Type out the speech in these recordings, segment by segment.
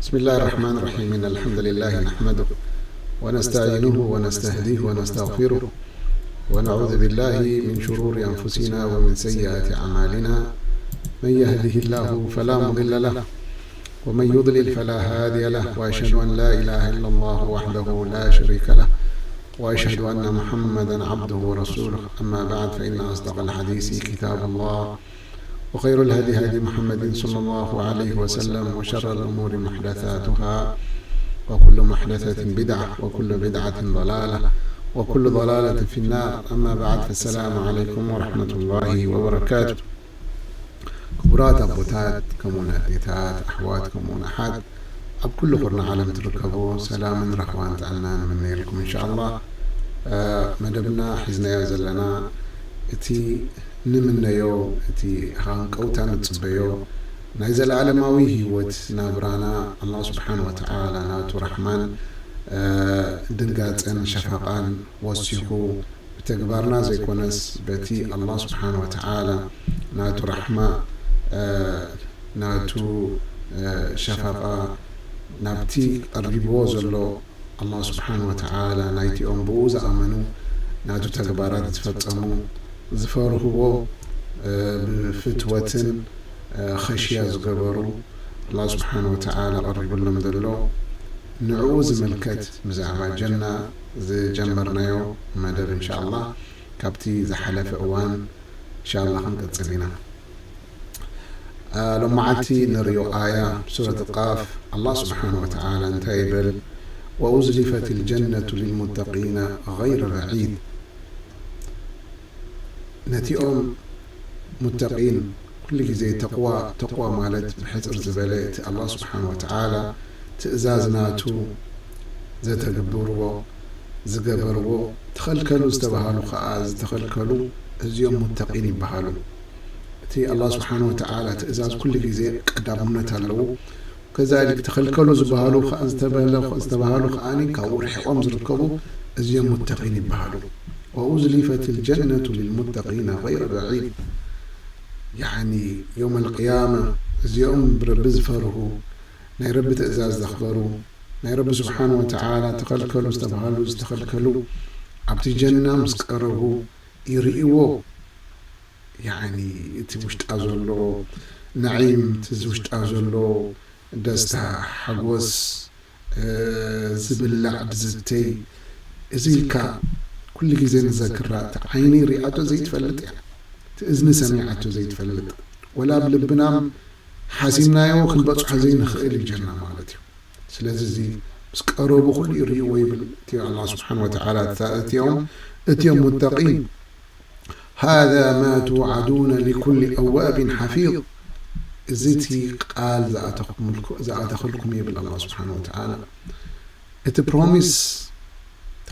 بسم الله الرحمن الرحيم. إن الحمد لله نحمده ونستعينه ونستهديه ونستغفره، ونعوذ بالله من شرور أنفسنا ومن سيئات أعمالنا. من يهده الله فلا مضل له، ومن يضلل فلا هادي له، وأشهد أن لا إله إلا الله وحده لا شريك له، وأشهد أن محمدا عبده ورسوله. أما بعد، فإن أصدق الحديث كتاب الله، وخير الهدي هدي محمد صلى الله عليه وسلم، وشر الأمور محدثاتها، وكل محدثة بدعة، وكل بدعة ضلالة، وكل ضلالة في النار. أما بعد، فالسلام عليكم ورحمة الله وبركاته. ክቡራት ኣቦታት፣ ከምኡውን ኣዴታት፣ ኣሕዋት፣ ከምኡውን ኣሓት፣ ኣብ ኩሉ ኩርና ዓለም ትርከቡ፣ ሰላምን ራህዋን ጥዕናን ንምነየልኩም፣ እንሻኣላህ። እ፣ መደብና ሒዝናዮ ዘለና፣ እቲ ንምነዮ፣ እቲ ሃንቀውታ ንጽበዮ፣ ናይ ዘለዓለማዊ ህይወት ናብራና፣ ኣላህ ስብሓን ወተዓላ ናቱ ራሕማን፣ እ፣ ድንጋጸን ሸፈቓን ወሲኹ፣ ብተግባርና ዘይኮነስ፣ በቲ ኣላህ ስብሓን ወተዓላ ናቱ ራሕማ፣ እ፣ ናቱ፣ እ፣ ሸፈቓ ናብቲ ቀሪብዎ ዘሎ ኣላህ ስብሓን ወተዓላ፣ ናይቲኦም ብኡ ዝኣመኑ፣ ናቱ ተግባራት ዝፈጸሙ፣ ዝፈርህዎ፣ እ፣ ብፍትወትን፣ እ፣ ኸሽያ ዝገበሩ፣ ኣላህ ስብሓን ወተዓላ ቀሪቡሎም ዘሎ፣ ንዕኡ ዝምልከት ብዛዕባ ጀና ዝጀመርናዮ መደብ፣ እንሻኣላህ፣ ካብቲ ዝሓለፈ እዋን፣ እንሻኣላህ፣ ክንቅጽል ኢና። እ፣ ሎማዓንቲ ንሪኦ ኣያ ሱረት ቃፍ፣ ኣላህ ስብሓን ወተዓላ እንታይ ይብል? "ወኡዝሊፈት ልጀነቱ ልልሙተቂነ ገይረ በዒድ።" ነቲኦም ሙተቂን፣ ኩሉ ግዜ ተቕዋ፣ ተቕዋ ማለት ብሕጽር ዝበለ እቲ ኣላህ ስብሓን ወተዓላ ትእዛዝ ናቱ ዘተግብርዎ፣ ዝገበርዎ፣ ተኸልከሉ ዝተባሃሉ ኸኣ ዝተኸልከሉ፣ እዚኦም ሙተቂን ይበሃሉ። እቲ ኣላህ ስብሓን ወተዓላ ትእዛዝ ኩሉ ግዜ ቀዳምነት ኣለዎ። ከዛሊክ ተኸልከሉ ዝበሃሉ ኸ-፣ ዝተበለ-፣ ዝተባሃሉ ከኣኒ ካብኡ ርሒቖም ዝርከቡ፣ እዚኦም ሙተቂን ይበሃሉ። "ወኡዝሊፈት ልጀነቱ ልልሙተቂነ ገይረ በዒድ።" ያዕኒ፣ የውም ኣልቅያማ እዚኦም ብረቢ ዝፈርሁ፣ ናይ ረቢ ትእዛዝ ዘኽበሩ፣ ናይ ረቢ ስብሓን ወተዓላ ተኸልከሉ ዝተባሃሉ ዝተኸልከሉ፣ ኣብቲ ጀና ምስ ቀረቡ ይርእይዎ። ያዕኒ፣ እቲ ውሽጣ ዘሎ ነዒም፣ እቲ ውሽጣ ዘሎ ደስታ፣ ሓጎስ፣ እ፣ ዝብላዕ፣ ዝስተይ፣ እዚ ኢልካ ኩሉ ግዜ ንዘክራ፣ እቲ ዓይኒ ሪኣቶ ዘይትፈልጥ እያ፣ እቲ እዝኒ ሰሚዓቶ ዘይትፈልጥ፣ ወላ ኣብ ልብና ሓሲብናዮ ክንበጽሖ ዘይንኽእል እዩ ጀና ማለት እዩ። ስለዚ እዚ ምስ ቀረቡ ኩሉ ይርእይዎ ይብል እቲ ኣላህ ስብሓን ወተዓላ። እታ-፣ እቲኦም፣ እቲኦም ሙተቂን፣ "ሃዛ ማ ቱዓዱነ ሊኩሊ ኣዋቢን ሓፊዝ።" እዚ እቲ ቃል ዝኣተኹምልኩ-፣ ዝኣተኽልኩም ይብል ኣላህ ስብሓን ወተዓላ። እቲ ፕሮሚስ፣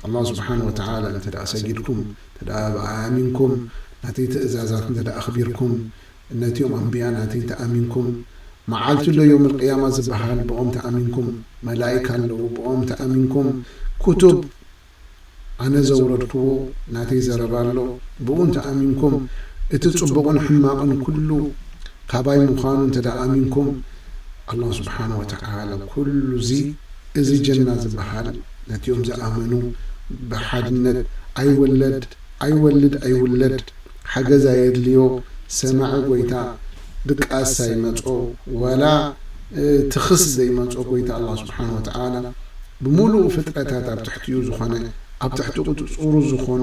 ኣላህ ስብሓን ወተዓላ፣ እንተ ደኣ ሰጊድኩም፣ እንተ ደኣ ብኣይ ኣሚንኩም፣ ናተይ ትእዛዛት እንተ ደኣ ኣኽቢርኩም፣ ነቲኦም ኣንብያ ናተይ እንተ ኣሚንኩም፣ መዓልቲ ኣሎ የውም ኣልቅያማ ዝበሃል፣ ብኦም ተኣሚንኩም፣ መላኢካ ኣለዉ፣ ብኦም ተኣሚንኩም፣ ክቱብ ኣነ ዘውረድክዎ ናተይ ዘረባ ኣሎ፣ ብኡ እንተ ኣሚንኩም፣ እቲ ጽቡቕን ሕማቕን ኩሉ ካባይ ምዃኑ እንተ ደኣ ኣሚንኩም፣ ኣላህ ስብሓን ወተዓላ ኩሉ እዚ፣ እዚ ጀና ዝበሃል ነቲኦም ዝኣመኑ ብሓድነት ኣይወለድ፣ ኣይወልድ፣ ኣይውለድ፣ ሓገዝ ኣየድልዮ፣ ሰማዒ ጎይታ፣ ድቃስ ኣይመጾ፣ ወላ፣ እ፣ ትኽስ ዘይመጾ ጎይታ ኣላህ ስብሓን ወተዓላ ብምሉኡ ፍጥረታት ኣብ ትሕቲኡ ዝኾነ፣ ኣብ ትሕቲ ቁጽጽሩ ዝኾኑ፣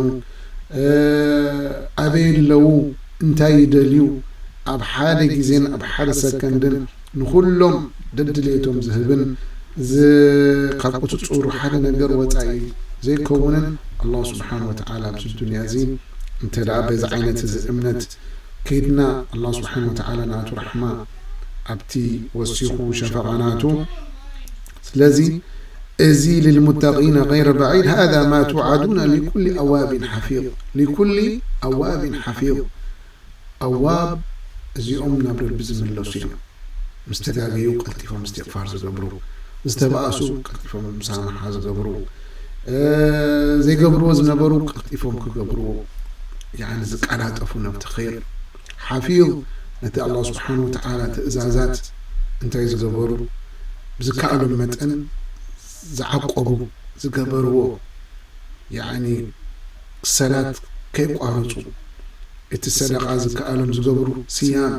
እ፣ ኣበይ ኣለዉ፣ እንታይ ይደልዩ፣ ኣብ ሓደ ግዜን ኣብ ሓደ ሰከንድን ንኹሎም ደድልየቶም ዝህብን ዝ-፣ ካብ ቁጽጽሩ ሓደ ነገር ወጻኢ ዘይከውንን ኣላህ ስብሓን ወተዓላ ኣብዚ ዱንያ እዚ እንተ ደኣ በዚ ዓይነት እዚ እምነት ከይድና፣ ኣላህ ስብሓን ወተዓላ ናቱ ራሕማ ኣብቲ ወሲኹ ሸፈቓ ናቱ። ስለዚ እዚ ልልሙተቂነ ገይረ በዒድ፣ ሃዛ ማ ቱዓዱነ ሊኩሊ ኣዋቢን ሓፊዝ፣ ሊኩሊ ኣዋቢን ሓፊዝ። ኣዋብ፣ እዚኦም ናብ ረቢ ዝምለሱ እዮም። ምስ ተጋገዩ ቀልጢፎም እስትቕፋር ዝገብሩ፣ ምስ ተባእሱ ቀልጢፎም ሙሳማሓ ዝገብሩ፣ እ፣ ዘይገብርዎ ዝነበሩ ቀልጢፎም ክገብርዎ፣ ያዕኒ ዝቀላጠፉ ናብቲ ኸይር። ሓፊዝ፣ ነቲ ኣላህ ስብሓን ወተዓላ ትእዛዛት እንታይ ዝገበሩ፣ ብዝከኣሎም መጠን ዝዓቆቡ ዝገበርዎ ያኒ ሰላት ከይቋረፁ እቲ ሰደቃ ዝከኣሎም ዝገብሩ ስያም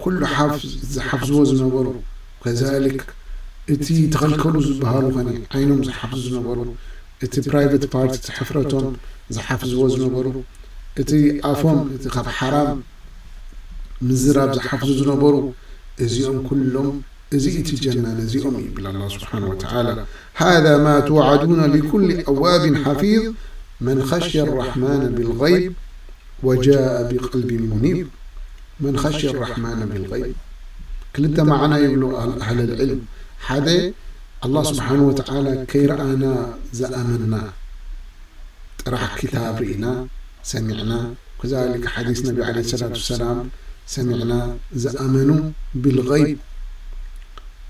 ኩሉ ሓፍ ዝሓፍዝዎ ዝነበሩ ከዛሊክ እቲ ተኸልከሉ ዝበሃሉ ኸኒ ዓይኖም ዝሓፍዙ ዝነበሩ እቲ ፕራይቨት ፓርት እቲ ሕፍረቶም ዝሓፍዝዎ ዝነበሩ እቲ ኣፎም እቲ ካብ ሓራም ምዝራብ ዝሓፍዙ ዝነበሩ እዚኦም ኩሎም እዚ እቲ ጀና ነዚኦም ይብል ኣላ ስብሓን ወተዓላ ሃذا ما توعدون لكل أواب حفيظ من خشي الرحمن بالغيب وجاء بقلب منيب من خشي الرحمن بالغيب ክልተ ማዕና ይብሉ ኣህለል ዕልም ሓደ ኣላ ስብሓን ወተዓላ ከይረኣና ዝኣመና ጥራሕ ክታብ ርኢና ሰሚዕና ከዛሊክ ሓዲስ ነቢ ዓለ ሰላት ወሰላም ሰሚዕና ዝኣመኑ ብልغይብ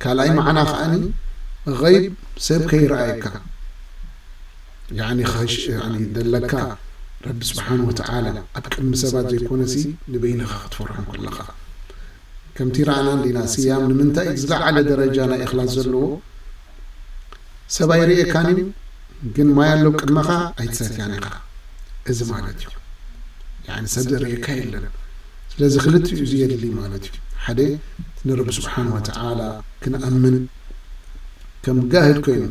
ካልኣይ መዓና ከዓኒ غይብ ሰብ ከይረኣየካ ያኒ ዘለካ ረቢ ስብሓን ወተዓላ ኣብ ቅድሚ ሰባት ዘይኮነሲ ንበይንኻ ክትፈርሖም ከለኻ ከምቲ ረኣና እንዲና ስያም ንምንታይ ዝለዓለ ደረጃ ናይ እኽላስ ዘለዎ ሰብ ኣይርእየካን እዩ ግን ማይ ኣሎ ቅድመኻ ኣይትሰትያን ኢኻ እዚ ማለት እዩ ያኒ ሰብ ዝርእየካ የለን ስለዚ ክልቲኡ እዚ የድሊ ማለት እዩ ሓደ ንረቢ ስብሓን ወተዓላ ክንኣምን ከም ጋህድ ኮይኑ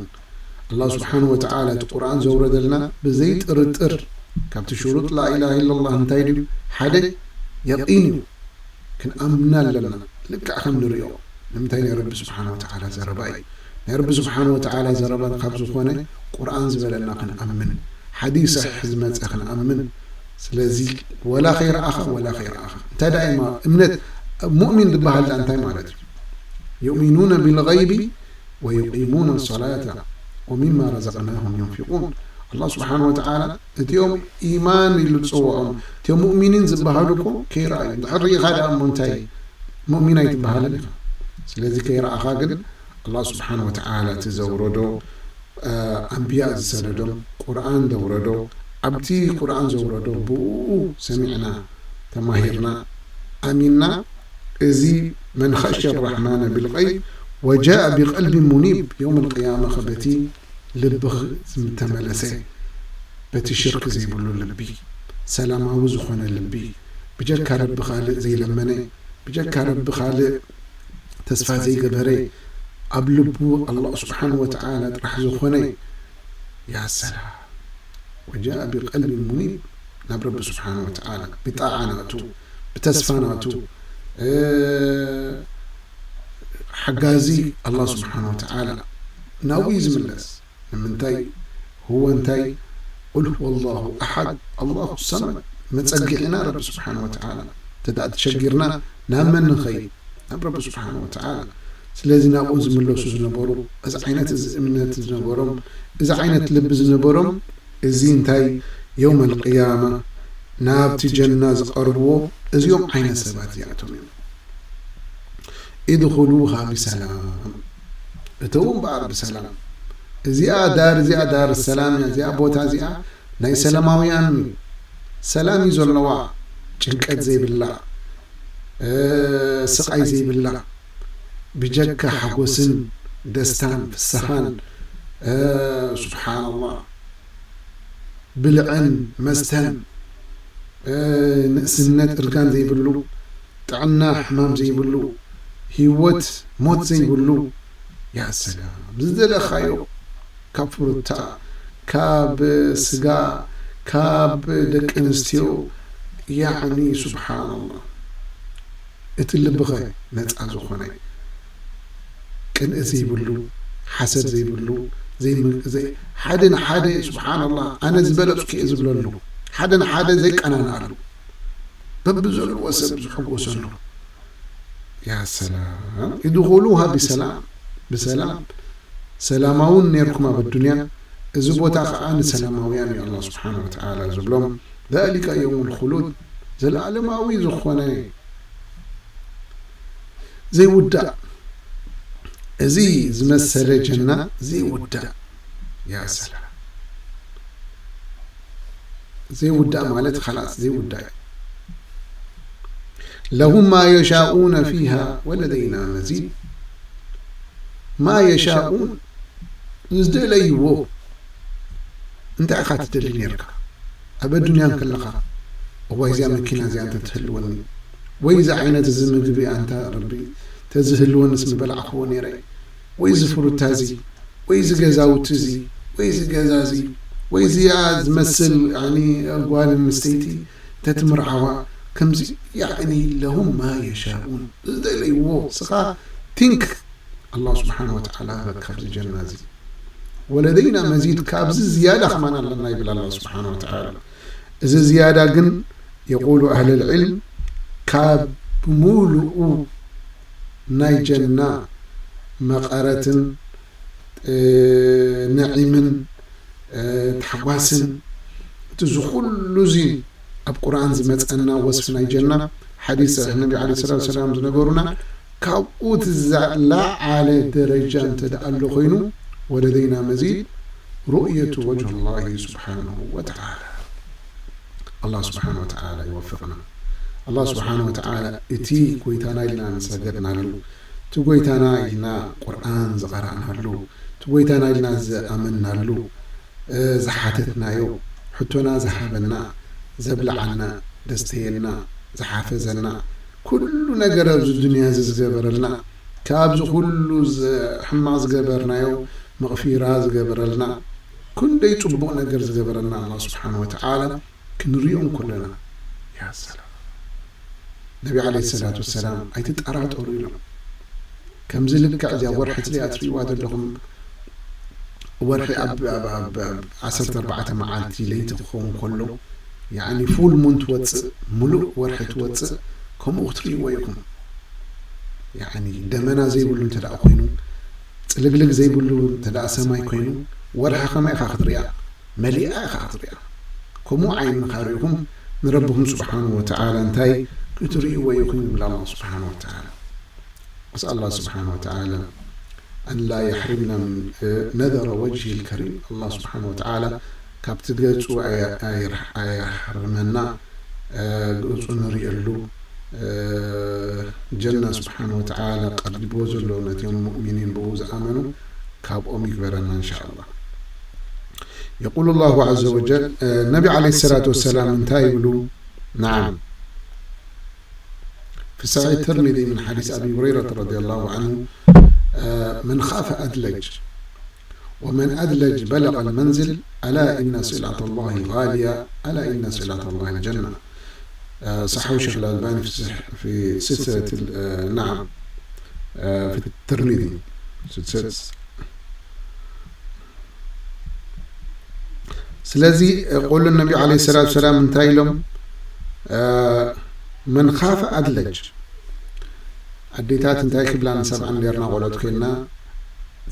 ኣላህ ስብሓን ወተዓላ እቲ ቁርኣን ዘውረደልና ብዘይ ጥርጥር ካብቲ ሽሩጥ ላኢላሃ ኢላላህ እንታይ ድዩ ሓደ የቂን እዩ ክንኣምና ኣለና ልክዕ ከም ንሪኦ ንምንታይ ናይ ረቢ ስብሓን ወተዓላ ዘረባ እዩ ናይ ረቢ ስብሓን ወተዓላ ዘረባ ካብ ዝኾነ ቁርኣን ዝበለና ክንኣምን ሓዲስ ሰሒሕ ዝመፀ ክንኣምን ስለዚ ወላ ከይረኣኻ ወላ ከይረኣኻ እንታይ ደኣ እማ እምነት ሙእሚን ዝበሃል ደኣ እንታይ ማለት እዩ يؤمنون بالغيب ويقيمون الصلاة ومما رزقناهم ينفقون ኣላህ ስብሓን ወተዓላ እቲኦም ኢማን ኢሉ ዝፅውዖም እቲኦም ሙእሚኒን ዝበሃሉ እኮ ከይረኣዩ እንድሕር ርኢኻ ደኣ እሞ እንታይ ሙእሚን ኣይትበሃልን ኢኻ ስለዚ ከይረኣኻ ግን ኣላህ ስብሓን ወተዓላ እቲ ዘውረዶ ኣንብያ ዝሰደዶም ቁርኣን ዘውረዶ ኣብቲ ቁርኣን ዘውረዶ ብኡ ሰሚዕና ተማሂርና ኣሚንና እዚ መን ኸሽየ ራሕማነ ብልቀይብ ወጃአ ብቀልቢ ሙኒብ የውም ልቅያማ ኸበቲ ልቢ ዝተመለሰ በቲ ሽርክ ዘይብሉ ልቢ ሰላማዊ ዝኾነ ልቢ ብጀካ ረቢ ካልእ ዘይለመነ ብጀካ ረቢ ካልእ ተስፋ ዘይገበረ ኣብ ልቡ ኣላህ ስብሓን ወተዓላ ጥራሕ ዝኾነ ያ ሰላም ወጃአ ብቀልቢ ሙኒብ ናብ ረቢ ስብሓን ወተዓላ ብጣዓ ናቱ ብተስፋ ናቱ ሓጋዚ ኣላህ ስብሓን ወተዓላ ናብኡ እዩ ዝምለስ ንምንታይ ህወ እንታይ ቁል ሁወ ላሁ ኣሓድ ኣላሁ ሰመድ መፀግዒና ረቢ ስብሓን ወተዓላ እንተደኣ ተሸጊርና ናብ መን ንኸይድ ናብ ረቢ ስብሓን ወተዓላ ስለዚ ናብኡ ዝምለሱ ዝነበሩ እዚ ዓይነት እዚ እምነት ዝነበሮም እዚ ዓይነት ልቢ ዝነበሮም እዚ እንታይ የውም ኣልቅያማ ናብቲ ጀና ዝቐርብዎ እዚኦም ዓይነት ሰባት ይኣቶም እዮም ኢድኹሉሃ ብሰላም እተው እምበኣር ብሰላም እዚኣ ዳር እዚኣ ዳር ሰላም እያ እዚኣ ቦታ እዚኣ ናይ ሰላማውያን እዩ ሰላም እዩ ዘለዋ ጭንቀት ዘይብላ ስቓይ ዘይብላ ብጀካ ሓጎስን ደስታን ፍስሃን ስብሓንላህ ብልዕን መስተን ንእስነት እርጋን ዘይብሉ ጥዕና ሕማም ዘይብሉ ህይወት ሞት ዘይብሉ ያ ሰላም ዝደለኻዮ ካብ ፍሩታ ካብ ስጋ ካብ ደቂ ኣንስትዮ ያዕኒ ስብሓንላህ እቲ ልብኸ ነፃ ዝኾነ ቅንኢ ዘይብሉ ሓሰድ ዘይብሉ ሓደ ንሓደ ስብሓንላህ ኣነ ዝበለፅኩ እየ ዝብለሉ ሓደ ንሓደ ዘይቀናንኣሉ በብዘለዎ ሰብ ዝሕጎሰሉ ያ ሰላም ይድኹሉሃ ብሰላም ብሰላም ሰላማውን ነርኩም ኣብ ኣዱንያ እዚ ቦታ ከዓ ንሰላማውያን እዩ ኣላ ስብሓን ወተዓላ ዝብሎም ذلك يوم الخلود ዘለዓለማዊ ዝኾነ ዘይውዳእ እዚ ዝመሰለ ጀና ዘይውዳእ ያ ሰላም ዘይውዳእ ማለት ኸላስ ዘይውዳእ እዩ لهم ما يشاءون فيها ولدينا مزيد ማ የሻኡን፣ ዝደለይዎ። እንታይ ኢኻ ትደሊ ነርካ ኣብ ኣዱንያ ከለኻ? እዋይ፣ እዚኣ መኪና እዚኣ እንተትህልወኒ፣ ወይ እዚ ዓይነት እዚ ምግቢ ኣንታ ረቢ ተዝህልወንስ ምበላዕክዎ ነይረ፣ ወይ እዚ ፍሩታ እዚ፣ ወይ እዚ ገዛውቲ እዚ፣ ወይ እዚ ገዛ እዚ፣ ወይ እዚኣ ዝመስል፣ ያኒ፣ ጓል ኣንስተይቲ ተትምርዓዋ፣ ከምዚ፣ ያኒ፣ ለሁም ማ የሻኡን፣ ዝደለይዎ። ስኻ ቲንክ፣ ኣላህ ስብሓን ወተዓላ በካ ኣብዚ ጀና እዚ። ወለደይና መዚድ፣ ካብዚ ዝያዳ ከማን ኣለና ይብል ኣላህ ስብሓን ወተዓላ። እዚ ዝያዳ ግን፣ የቁሉ ኣህለል ዒልም፣ ካብ ብምሉኡ ናይ ጀና መቐረትን፣ እ፣ ነዒምን፣ እ፣ ታሕጓስን፣ እቲ ዝኹሉ እዚ ኣብ ቁርኣን ዝመጸና ወስፍ ናይ ጀና፣ ሓዲስ ነቢ ዓለይሂ ሰላቱ ወሰላም ዝነገሩና፣ ካብኡ እቲ ዝለዓለ ደረጃ እንተ ደኣ ኣሎ ኮይኑ፣ ወለደይና መዚድ ሩእየቱ ወጅህ ላሂ ስብሓነሁ ወተዓላ። ኣላህ ስብሓነ ወተዓላ ይወፍቕና። ኣላህ ስብሓነ ወተዓላ እቲ ጎይታና ኢልና ዝሰገድናሉ፣ እቲ ጎይታና ኢልና ቁርኣን ዝቐራእናሉ፣ እቲ ጎይታና ኢልና ዝኣመንናሉ፣ እ፣ ዝሓተትናዮ፣ ሕቶና ዝሃበና፣ ዘብልዓና፣ ዘስተየና፣ ዝሓፈዘና፣ ኩሉ ነገር ኣብዚ ዱንያ እዚ ዝገበረልና፣ ካብዚ ኩሉ ዝ-፣ ሕማቕ ዝገበርናዮ መቕፊራ ዝገበረልና፣ ክንደይ ጽቡቕ ነገር ዝገበረልና ኣላህ ስብሓነ ወተዓላ ክንሪኦ እንከለና፣ ያ ሰላም። ነቢ ዓለይሂ ሰላቱ ወሰላም ኣይትጠራጠሩ ኢሎም። ከምዚ ልክዕ እዚኣ ወርሒ እትሪኣ ትሪእዋ ዘለኹም ወርሒ ኣብ፣ ኣብ፣ ኣብ፣ ኣብ ዓሰርተ ኣርባዕተ መዓልቲ ለይቲ ክኸውን ከሎ፣ ያዕኒ ፉል ሙን ትወጽእ፣ ሙሉእ ወርሒ ትወጽእ፣ ከምኡ ክትሪእዎ ኢኹም። ያዕኒ ደመና ዘይብሉ እንተ ደኣ ኮይኑ፣ ጽልግልግ ዘይብሉ እንተ ደኣ ሰማይ ኮይኑ፣ ወርሒ ከመይ ኢኻ ክትሪኣ? መሊኣ ኢኻ ክትሪኣ። ከምኡ ዓይኒ ንኻሪእኹም ንረብኹም ስብሓኑ ወተዓላ እንታይ ክትርእይዎ ኢኹም ይብል ኣላህ ስብሓኑ ወተዓላ። ነስኣል ኣላህ ስብሓኑ ወተዓላ ኣን ላ የሕሪምና ምን፣ እ፣ ነዘረ ወጅሂ ልከሪም። ኣላህ ስብሓኑ ወተዓላ ካብቲ ገጹ ኣያ-፣ ኣያ-፣ ኣያሕርመና፣ እ፣ ገጹ ንርእየሉ፣ እ፣ ጀና ስብሓኑ ወተዓላ ቀሪብዎ ዘሎ ነቲኦም ሙእሚኒን ብኡ ዝኣመኑ ካብኦም ይግበረና እንሻ ኣላህ። የቁሉ ላሁ ዐዘ ወጀል፣ እ፣ ነቢ ዓለይሂ ሰላቱ ወሰላም እንታይ ይብሉ? ነዓም። في صحيح الترمذي من حديث أبي هريرة رضي الله عنه، آه، من خاف أدلج، ومن أدلج بلغ المنزل، ألا إن سلعة الله غالية، ألا إن سلعة الله الجنة. آه، صححه الشيخ الألباني في الصح-، في سلسلة ال-، آه، نعم، آه، في الترمذي، سلسلة ስለዚ፣ ቆሎ ነቢ ዓለይሂ ሰላቱ ሰላም እንታይ ኢሎም? መን ኻፈ ኣድለጅ። ኣዴታት እንታይ ክብላ ንሰምዐን ኔርና ቆልዑት ኮይንና፣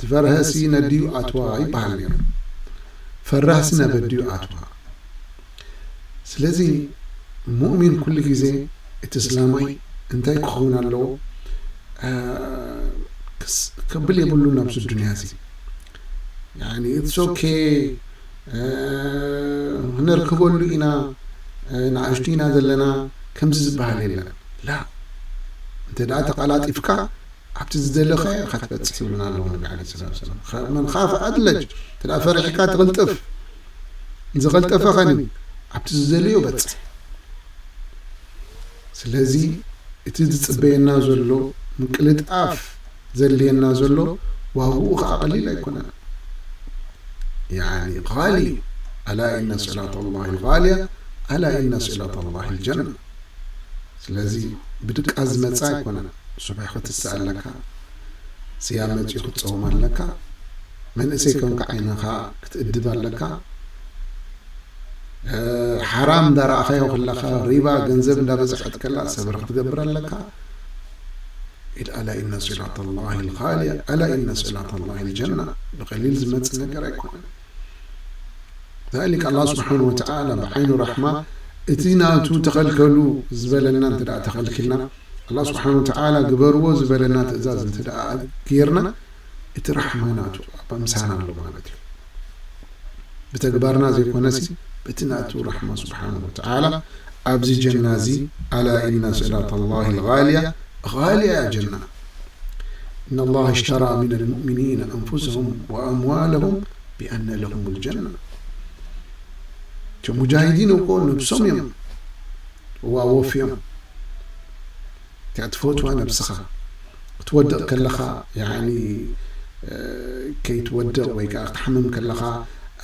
ዝፈርሀሲ ነዲኡ ኣትዋ ይበሃል ኔሩ። ፈራህሲ ናብ ኣዲኡ ኣትዋ። ስለዚ ሙእሚን ኩሉ ግዜ እቲ እስላማይ እንታይ ክኸውን ኣለዎ? አ፣ ክስ-፣ ከብል የብሉን ኣብዚ ዱንያ እዚ። ያኒ፣ it's okay፣ እ፣ ክነርክበሉ ኢና፣ እ፣ ንኣሽቱ ኢና ዘለና፣ ከምዚ ዝበሃል የለን። ላ፣ እንተ ደኣ ተቐላጢፍካ፣ ኣብቲ ዝደለኻዮ ኢኻ ትበጽሕ ይብሉና ኣለዉ ነቢ ዓለይሂ ሰላቱ ወሰላም። ኸ-፣ መን ኻፈ ኣድለጅ፣ እንተ ደኣ ፈሪሕካ ትቕልጥፍ፣ ዝቐልጠፈ ኸኒ ኣብቲ ዝደለዮ በጽሕ። ስለዚ እቲ ዝጽበየና ዘሎ ምቅልጣፍ ዘድልየና ዘሎ ዋግኡ ኸዓ ቀሊል ኣይኮነን። ያኒ ጋሊ እዩ። ኣላ ኢነ ሲላተ ላሂ ጋልያ፣ ኣላ ኢነ ሲላተ ላሂ ልጀና። ስለዚ ብድቃስ ዝመጽእ ኣይኮነን። ሱብሒ ክትስእ ኣለካ፣ ስያም መጺኡ ክትጸውም ኣለካ፣ መንእሰይ ኮንካ ዓይንኻ ክትእድብ ኣለካ። እ፣ ሓራም እንዳረኣኻዮ ከለኻ፣ ሪባ ገንዘብ እንዳበዝሐት ከላ ሰብሪ ክትገብር ኣለካ። ኢል ኣላ ኢነ ሲላተ ላሂ ልጋልያ፣ ኣላ ኢነ ሲላተ ላሂ ልጀና። ብቐሊል ዝመጽእ ነገር ኣይኮነን። ذلك ኣላህ ስብሓነ ወተዓላ ብዓይኑ ራሕማ እቲ ናቱ ተኸልከሉ ዝበለና እንተ ደኣ ተኸልኪልና፣ ኣላህ ስብሓነ ወተዓላ ግበርዎ ዝበለና ትእዛዝ እንተ ደኣ ጌርና፣ እቲ ራሕማ ናቱ ኣብ ምሳና ኣሎ ማለት እዩ። ብተግባርና ዘይኮነሲ፣ በቲ ናቱ ራሕማ ስብሓነ ወተዓላ ኣብዚ ጀና እዚ፣ ኣላ ኢነ ሲላተ ላሂ ልጋልያ፣ ጋልያ እያ ጀና። إن الله اشترى من المؤمنين أنفسهم وأموالهم بأن لهم الجنة። እቶም ሙጃሂዲን እኮ ነብሶም እዮም ዋወፍዮም። እቲኣ ትፈትዋ ነብስኻ ክትወድቕ ከለኻ፣ ያኒ፣ እ፣ ከይትወድቕ ወይ ከዓ ክትሓምም ከለኻ፣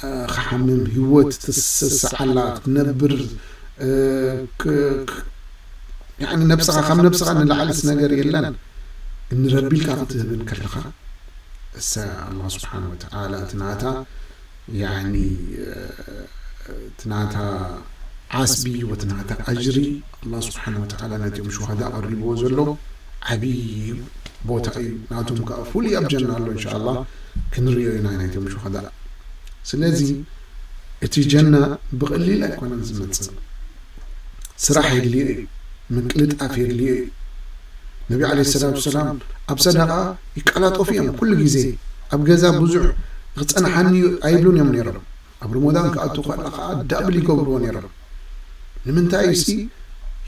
እ፣ ክሓምም ህይወት ትስስዓላ ክትነብር፣ እ፣ ክ-፣ ክ-፣ ያኒ ነብስኻ፣ ካብ ነብስኻ ንላዕልስ ነገር የለን። ግን ንረቢ ኢልካ ክትህብን ከለኻ፣ እሳ ኣላህ ስብሓን ወተዓላ እቲ ናታ፣ ያኒ፣ እቲ ናታ ዓስቢ ወቲ ናታ ኣጅሪ ኣላህ ስብሓን ወተዓላ ነቲኦም ሹሃዳ ቀሪብዎ ዘሎ ዓብዪ ቦታ እዩ። ናቶም ከዓ ፍሉይ ኣብ ጀና ኣሎ፣ እንሻ ኣላህ ክንሪኦ ኢና ናይቶም ሹሃዳ። ስለዚ እቲ ጀና ብቐሊል ኣይኮነን ዝመጽእ። ስራሕ የድልዮ እዩ፣ ምቅልጣፍ የድልዮ እዩ። ነቢ ዓለይሂ ሰላቱ ወሰላም ኣብ ሰደቓ ይቀላጠፉ እዮም። ኩሉ ግዜ ኣብ ገዛ ብዙሕ ክጸንሓኒ እዩ ኣይብሉን እዮም ነይሮም። ኣብ ረመዳን ክኣቱ ከላ ከዓ ዳብል ይገብርዎ ነይሮም። ንምንታይ ሲ?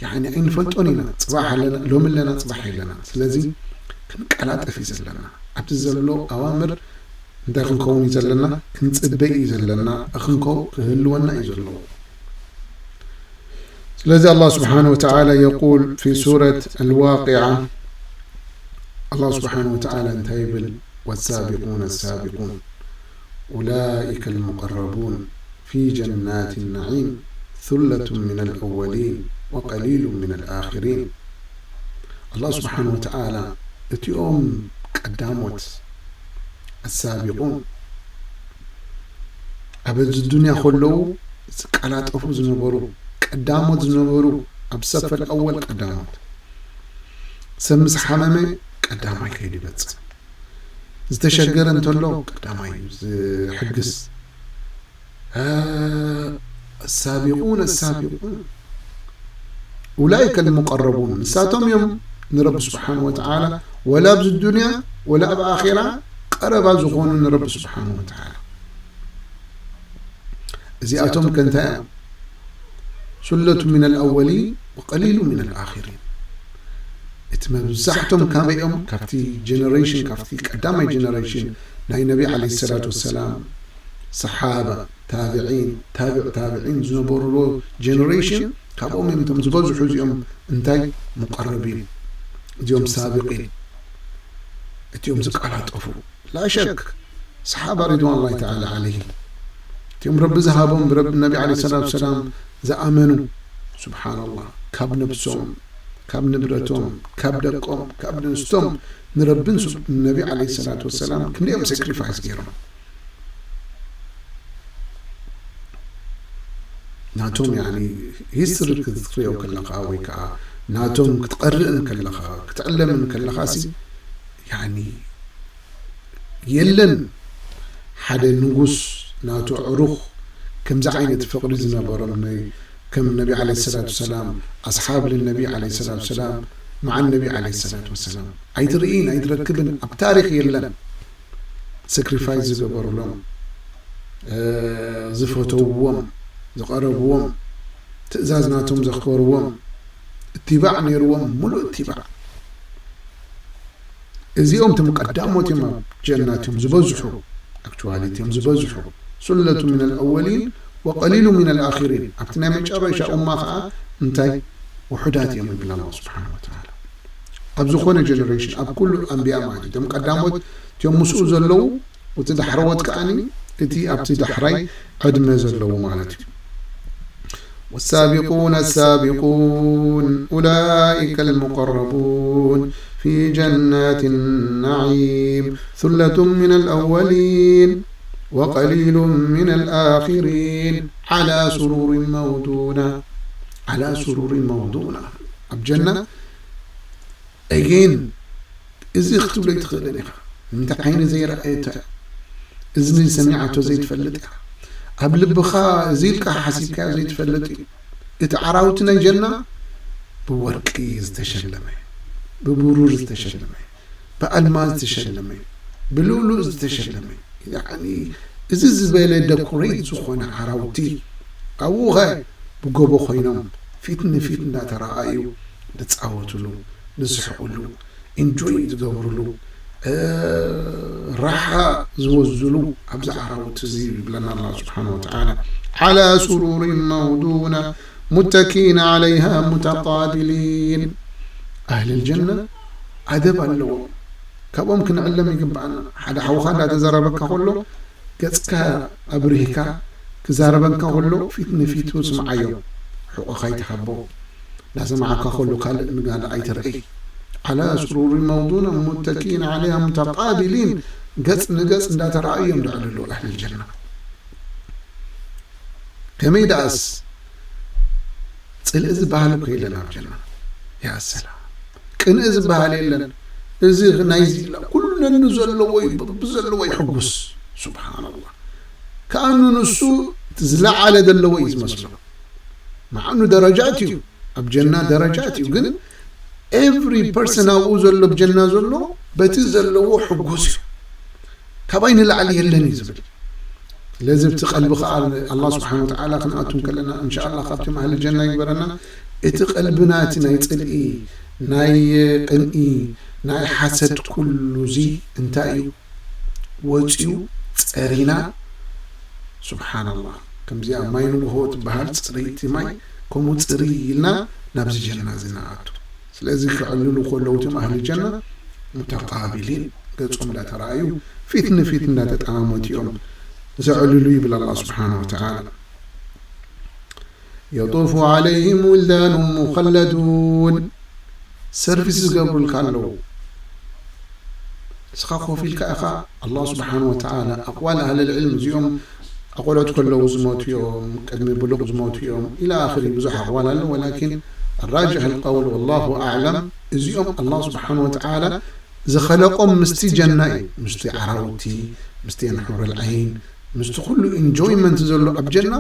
ያኒ ኣይንፈልጦን ኢና። ጽባሕ ኣለና፣ ሎሚ ኣለና፣ ጽባሕ የለና። ስለዚ ክንቀላጠፍ እዩ ዘለና። ኣብቲ ዘሎ ኣዋምር እንታይ ክንከውን እዩ ዘለና? ክንጽበ እዩ ዘለና። እኽንከው ክህልወና እዩ ዘለዎ። ስለዚ ኣላህ ስብሓነ ወተዓላ የቁል ፊ ሱረት ኣልዋቂዓ፣ ኣላህ ስብሓነ ወተዓላ እንታይ ይብል? والسابقون السابقون أولئك المقربون في جنات النعيم ثلة من الأولين وقليل من الآخرين። ኣላህ ስብሓነ ወተዓላ እቲኦም ቀዳሞት ኣሳቢቁን ኣብ እዚ ዱንያ ከለዉ ዝቀላጠፉ ዝነበሩ ቀዳሞት ዝነበሩ ኣብ ሰፈል ኣወል ቀዳሞት ሰብ ምስ ሓመመ ቀዳማይ ከይዱ ይበጽሕ ዝተሸገረ እንተሎ ቀዳማይ እዩ ዝሕግዝ። ኣሳቢቁን ኣሳቢቁን ኡላይከ ልሙቀረቡን ንሳቶም እዮም ንረቢ ስብሓን ወተዓላ ወላ ኣብዚ ዱንያ ወላ ኣብ ኣኼራ ቀረባ ዝኾኑ ንረቢ ስብሓን ወተዓላ። እዚኣቶም ከ እንታይ እዮም? ሱለቱ ሚን ኣልኣወሊን ወቀሊሉ ሚን ኣልኣኺሪን። እቲ መብዛሕቶም ካበይ እዮም? ካብቲ ጀነሬሽን ካብቲ ቀዳማይ ጀነሬሽን ናይ ነቢ ዓለይሂ ሰላቱ ወሰላም ሰሓባ ታብዒን ታብዕ ታብዒን ዝነበርዎ ጀነሬሽን ካብኦም እዮም እቶም ዝበዝሑ እዚኦም እንታይ ሙቀረቢን እዚኦም ሳብቂን እቲኦም ዝቀላጠፉ ላሸክ ሰሓባ ሪድዋን ላሂ ተዓላ ዓለይሂም እቲኦም ረቢ ዝሃቦም ብረቢ ነቢ ዓለይሂ ሰላቱ ወሰላም ዝኣመኑ ስብሓንላህ ካብ ነብሶም ካብ ንብረቶም ካብ ደቆም ካብ ኣንስቶም ንረብን ነቢ ዓለይሂ ሰላቱ ወሰላም ክንደዮም ሳክሪፋይስ ገይሮም ናቶም ያኒ ሂስትሪ ክትሪኦ ከለኻ ወይ ከዓ ናቶም ክትቐርእ ከለኻ ክትዕለም ከለኻ ሲ ያኒ የለን ሓደ ንጉስ ናቱ ዕሩኽ ከምዚ ዓይነት ፍቕሪ ዝነበሮም ከም ነቢ ዓለይሂ ሰላቱ ወሰላም ኣስሓብ ልነቢ ዓለይሂ ሰላቱ ወሰላም መዓ ነቢ ዓለይሂ ሰላቱ ወሰላም ኣይትርእይን ኣይትረክብን ኣብ ታሪኽ የለን። ሳክሪፋይስ ዝገበሩሎም ዝፈተውዎም ዝቐረብዎም ትእዛዝ ናቶም ዘኽበርዎም እትባዕ ነይርዎም ሙሉእ እትባዕ እዚኦም ትም ቀዳሞት እዮም ኣብ ጀና እትም ዝበዝሑ ኣክቹዋሊ እትም ዝበዝሑ ሱለቱ ምን ኣልኣወሊን ወቀሊሉ ምን ኣልኣኪሪን ኣብቲ ናይ መጨረሻ ኡማ ከዓ እንታይ ውሑዳት እዮም ይብል ኣላ ስብሓን ወተላ ኣብ ዝኾነ ጀነሬሽን ኣብ ኩሉ ኣንቢያ ማለት እዩ እቶም ቀዳሞት እትም ምስኡ ዘለዉ እቲ ዳሕረዎት ከዓኒ እቲ ኣብቲ ዳሕራይ ዕድመ ዘለዎ ማለት እዩ والسابقون السابقون أولئك المقربون في جنات النعيم ثلة من الأولين وقليل من الآخرين على سرر موضونة على سرر موضونة ኣብ ጀና again እዚ ክትብሎ ኣይትኽእልን ኢኻ ንምንታይ ዓይኒ ዘይረኣየቶ እያ እዝኒ ሰሚዓቶ ዘይትፈልጥ እያ ኣብ ልብኻ እዚ ኢልካ ሓሲብካዮ ዘይትፈልጥ እዩ እቲ ዓራውቲ ናይ ጀና ብወርቂ ዝተሸለመ ብብሩር ዝተሸለመ ብኣልማዝ ዝተሸለመ ብልኡሉእ ዝተሸለመ ያኒ እዚ ዝበለ ደኮሬት ዝኾነ ዓራውቲ ኣብኡ ኸ ብጎቦ ኮይኖም ፊት ንፊት እንዳተረኣዩ ዝፃወትሉ ዝስሕቁሉ ኢንጆይ ዝገብርሉ እ፣ ራሓ ዝወዝሉ ኣብዚ ዓራውቲ እዚ ይብለና ኣላ ስብሓን ወተዓላ። ዓላ ሱሩር መውዱና ሙተኪኢን ዓለይሃ ሙተቃቢሊን። ኣህል ልጀና ኣደብ ኣለዎም። ካብኦም ክንዕለም ይግብኣና። ሓደ ሓውኻ እንዳተዘረበካ ከሎ ገጽካ ኣብሪህካ ክዛረበካ ከሎ ፊት ንፊቱ ስምዓዮ። ሕቆኻ ይትሃቦ። እንዳሰማዓካ ከሎ ካልእ ንጋል ኣይትርኣይ። ዓላ ሱሩር መውዱና ሙተኪኢን ዓለይሃ ሙተቃቢሊን። ገጽ ንገጽ እንዳተረኣዩ እዮም ዘዕልሉ ኣህል ልጀና። ከመይ ደኣስ ጽልኢ ዝበሃል እኮ የለን ኣብ ጀና። ያ ሰላም። ቅንኢ ዝበሃል የለን። እዚ ናይዚ ኢላ ኩሉ ነኑ ዘለዎ እዩ፣ ብዘለዎ ይሕጉስ። ሱብሓነላህ። ከኣኑ ንሱ እቲ ዝለዓለ ዘለዎ እዩ ዝመስሎ። መዓኑ ደረጃት እዩ፣ ኣብ ጀና ደረጃት እዩ። ግን ኤቭሪ ፐርሰን ኣብኡ ዘሎ፣ ኣብ ጀና ዘሎ፣ በቲ ዘለዎ ሕጉስ እዩ። ካባይ ንላዕሊ የለን እዩ ዝብል። ስለዚ ኣብቲ ቀልቢ ኸዓ ኣላህ ስብሓን ወተዓላ ክንኣቱ እንከለና፣ እንሻ ኣላህ ካብቶም ኣህሊ ጀና ይግበረና። እቲ ቀልብና እቲ ናይ ጽልኢ፣ ናይ ቅንኢ፣ ናይ ሓሰድ ኩሉ እዚ እንታይ እዩ? ወፂኡ ጸሪና። ሱብሓነላህ። ከምዚኣ ማይ ንግሆ ትበሃል ጽርይቲ ማይ፣ ከምኡ ጽርይ ኢልና ናብዚ ጀና እዚ ንኣቱ። ስለዚ ክዕልሉ ከለዉ እቶም ኣህሊ ጀና ሙተቃቢሊን፣ ገጾም እንዳተረኣዩ ፊት ንፊት እንዳተጠማመቱ እዮም ዘዕልሉ ይብል ኣላህ ስብሓነ ወተዓላ። የጡፉ ዓለይሂም ውልዳኑ ሙኸለዱን፣ ሰርቪስ ዝገብሩልካ ኣለዉ። ንስኻ ኮፍ ኢልካ ኢኻ፣ ኣላህ ስብሓነ ወተዓላ ኣቕዋል ኣህለል ዕልም እዚኦም ኣቆልዑት ከለዉ ዝሞቱ እዮም፣ ቅድሚ ብሉቕ ዝሞቱ እዮም፣ ኢላ ኣኽሪ ብዙሕ ኣቕዋል ኣሎ። ወላኪን ኣራጅሕ ኣልቀውል ወላሁ ኣዕለም፣ እዚኦም ኣላህ ስብሓነ ወተዓላ ዝኸለቆም ምስቲ ጀና እዩ፣ ምስቲ ዓራውቲ፣ ምስቲ ኣንሑረል ዓይን፣ ምስቲ ኩሉ ኢንጆይመንት ዘሎ ኣብ ጀና።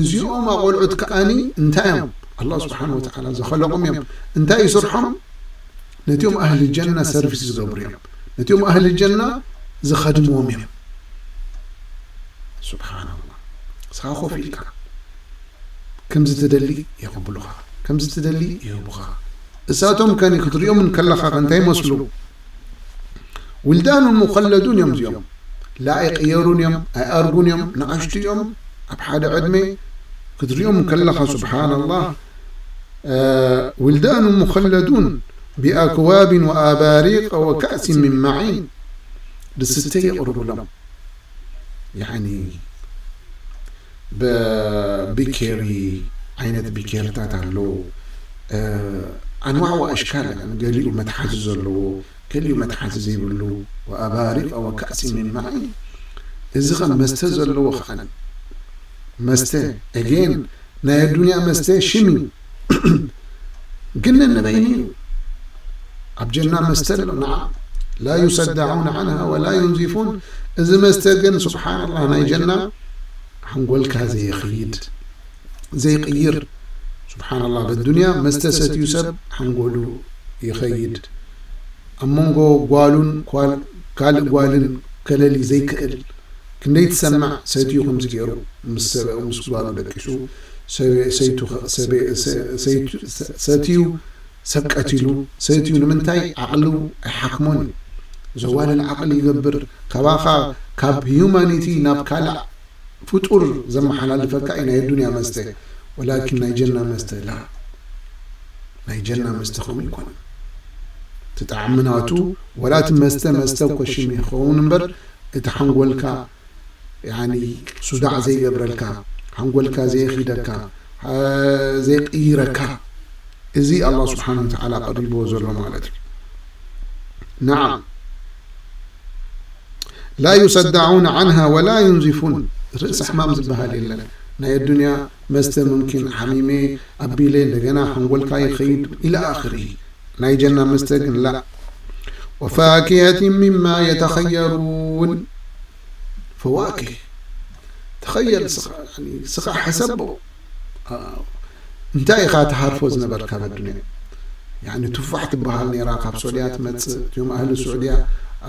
እዚኦም ኣቆልዑት ከኣኒ እንታይ እዮም ኣላህ ስብሓነ ወተዓላ ዝኸለቆም እዮም። እንታይ እዩ ስርሖም? ነቲኦም ኣህሊ ጀና ሰርቪስ ዝገብሩ እዮም። ነቲኦም ኣህሊ ጀና ዝኸድምዎም እዮም። ሱብሓነላህ። ንስኻ ኮፍ ኢልካ ከምዚ ትደሊ የቕብሉኻ፣ ከምዚ ትደሊ ይህቡኻ። እሳቶም ከኒ ክትሪኦም እንከለኻ ከ እንታይ ይመስሉ? ውልዳኑን ሙኸለዱን እዮም እዚኦም። ላ ኣይቕየሩን እዮም፣ ኣይኣርጉን እዮም፣ ንኣሽቱ እዮም። ኣብ ሓደ ዕድመ ክትሪኦም እንከለኻ ሱብሓነላህ። እ፣ ውልዳኑን ሙኸለዱን ቢኣክዋቢን ወኣባሪቀ ወካእሲን ሚን ማዒን። ዝስተ የቕርቡሎም። ያኒ በቢኬሪ ዓይነት ቢኬርታት ኣሎ። እ፣ ኣንዋዕ ወኣሽካል፣ ያኒ ገሊኡ መትሓዚ ዘለዎ፣ ገሊኡ መትሓዚ ዘይብሉ። ወኣባሪቀ ወካእሲን ሚን ማዒን። እዚ ኸም መስተ ዘለዎ ኸኣን መስተ፣ ኤጌን፣ ናይ ኣዱንያ መስተ ሽም እዩ። ግን ነንበይኑ እዩ። ኣብ ጀና መስተ ኣሎ፣ ነዓም። ላ ዩሰዳዑነ ዐንሃ ወላ ዩንዚፉን። እዚ መስተ ግን ሱብሓነላህ ናይ ጀና ሓንጎልካ ዘየኽይድ፣ ዘይቕይር። ሱብሓነላህ፣ በዱንያ መስተ ሰትዩ ሰብ ሓንጎሉ ይኸይድ። ኣብ መንጎ ጓሉን ኳል-፣ ካልእ ጓልን ከለሊ ዘይክእል። ክንደይ ትሰምዕ ሰትዩ ከምዚ ገይሩ ምስ ሰበ-፣ ምስ ጓሉ ደቂሱ፣ ሰበ-፣ ሰይቱ ኸ-፣ ሰበ-፣ ሰ-፣ ሰይቱ-፣ ሰ-፣ ሰትዩ ሰብ ቀቲሉ፣ ሰትዩ ንምንታይ ዓቕሉ ኣይሓክሞን እዩ። ዘዋልል ዓቕሊ ይገብር። ካባኻ፣ ካብ ሂዩማኒቲ ናብ ካልእ ፍጡር ዘመሓላልፈካ እዩ ናይ ኣዱንያ መስተ። ወላኪን ናይ ጀና መስተ ላ። ናይ ጀና መስተ ከምኡ ይኮነ። እቲ ጣዕሚ ናቱ፣ ወላ እቲ መስተ መስተ እኮ ሽም ይኸውን እምበር፣ እቲ ሓንጎልካ፣ ያኒ፣ ሱዳዕ ዘይገብረልካ፣ ሓንጎልካ ዘየኺደካ፣ አ፣ ዘይቅይረካ፣ እዚ ኣላህ ስብሓነ ወተዓላ ቀሪብዎ ዘሎ ማለት እዩ። ነዓም። ላ ዩሰዳዑነ ዐንሃ ወላ ዩንዚፉን። ርእሲ ሕማም ዝበሃል የለን። ናይ ኣዱንያ መስተ ሙምኪን ሓሚመ ኣቢለ እንደገና ሓንጎልካ ይኸይድ ኢለ ኣኽሪ። ናይ ጀና መስተ ግን ላ። ወፋኪሀትን ሚማ የተኸየሩን። ፈዋኪህ። ተኸየል ስኻ፣ ያኒ ስኻ ሕሰቦ። አ፣ እንታይ ኢኻ ትሃርፎ ዝነበርካ ኣብ ኣዱንያ? ያኒ ቱፋሕ ትበሃል ነይራ፣ ካብ ሱዕድያ ትመጽእ። እቲኦም ኣህሊ ሱዕድያ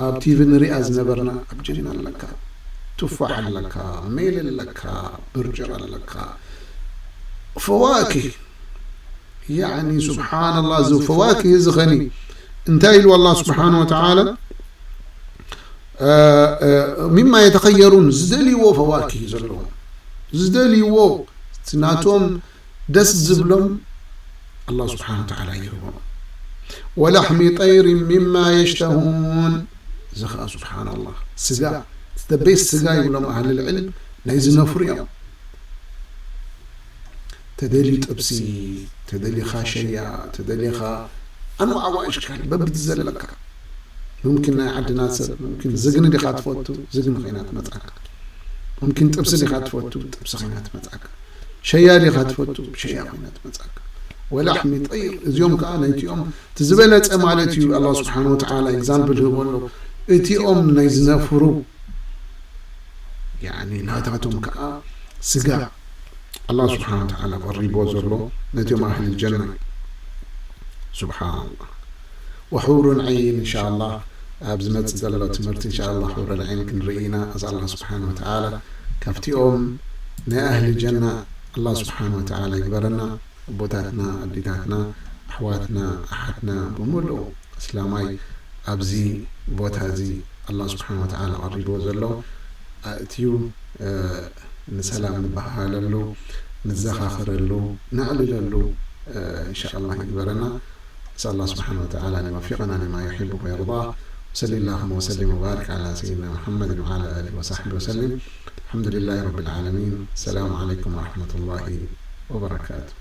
ኣብ ቲቪ ንሪኣ ዝነበርና፣ ኣብ ጀና ኣለካ። ቱፋሕ ኣለካ፣ ሜል ኣለካ፣ ብርጭቕ ኣለካ። ፈዋኪህ። ያኒ ሱብሓነላህ፣ እዚ ፈዋኪህ እዚ ኸኒ እንታይ ኢሉ ኣላህ ስብሓነ ወተዓላ? ሚማ የተኸየሩን፣ ዝደልይዎ ፈዋኪህ ዘለዎም፣ ዝደልይዎ እቲ ናቶም ደስ ዝብሎም ኣላህ ስብሓን ወተዓላ ይህቦም። ወላሕሚ ጠይር ሚማ የሽተሁን፣ እዚ ኸዓ ስብሓን ኣላህ ስጋ፣ the best ስጋ ይብሎም ኣህል ልዕልም ናይ ዝነፍሩ እዮም። ተደልዩ ጥብሲ፣ ተደሊኻ ሸያ፣ ተደሊኻ ኣንዋዕ ኣዋእሽ ካል በብቲ ዘለካ። ሙምኪን ናይ ዓድና ሰብ ሙምኪን ዝግኒ ዲኻ ትፈቱ፣ ዝግኒ ኮይና ትመጻካ። ሙምኪን ጥብሲ ዲኻ ትፈቱ፣ ጥብሲ ኮይና ትመጻካ። ሸያ ዲኻ ትፈቱ፣ ሸያ ኮይና ትመጻካ። ወላሕሚ ጠይር፣ እዚኦም ከዓ ናይቲኦም እቲ ዝበለጸ ማለት እዩ። ኣላህ ስብሓን ወተዓላ ኤግዛምፕል ህቦ ኣሎ። እቲኦም ናይ ዝነፍሩ ያኒ ናታቶም ከዓ ስጋ ኣላህ ስብሓን ወተዓላ ቀሪቦ ዘሎ ነቲኦም ኣህል ጀና እዩ። ስብሓንላህ። ወሑሩን ዐይን እንሻ ኣላህ ኣብ ዝመፅእ ዘሎ ትምህርቲ እንሻ ኣላህ ሑረል ዐይን ክንርኢ ኢና። ኣስኣል ኣላህ ስብሓን ወተዓላ ካብቲኦም ናይ ኣህል ጀና ኣላህ ስብሓን ወተዓላ ይግበረና። ኣቦታትና፣ ኣዴታትና፣ ኣሕዋትና፣ ኣሓትና ብምሉኡ እስላማይ ኣብዚ ቦታ እዚ ኣላህ ስብሓን ወተዓላ ቀሪብዎ ዘሎ ኣእትዩ፣ እ፣ ንሰላም ንበሃሃለሉ፣ ንዘኻኸረሉ፣ ነዕልለሉ፣ እ፣ እንሻ ኣላህ ይግበረና። نسأل الله سبحانه وتعالى أن يوفقنا لما يحبه ويرضاه. وصل اللهم وسلم وبارك على سيدنا محمد وعلى آله وصحبه وسلم. الحمد لله رب العالمين. السلام عليكم ورحمة الله وبركاته.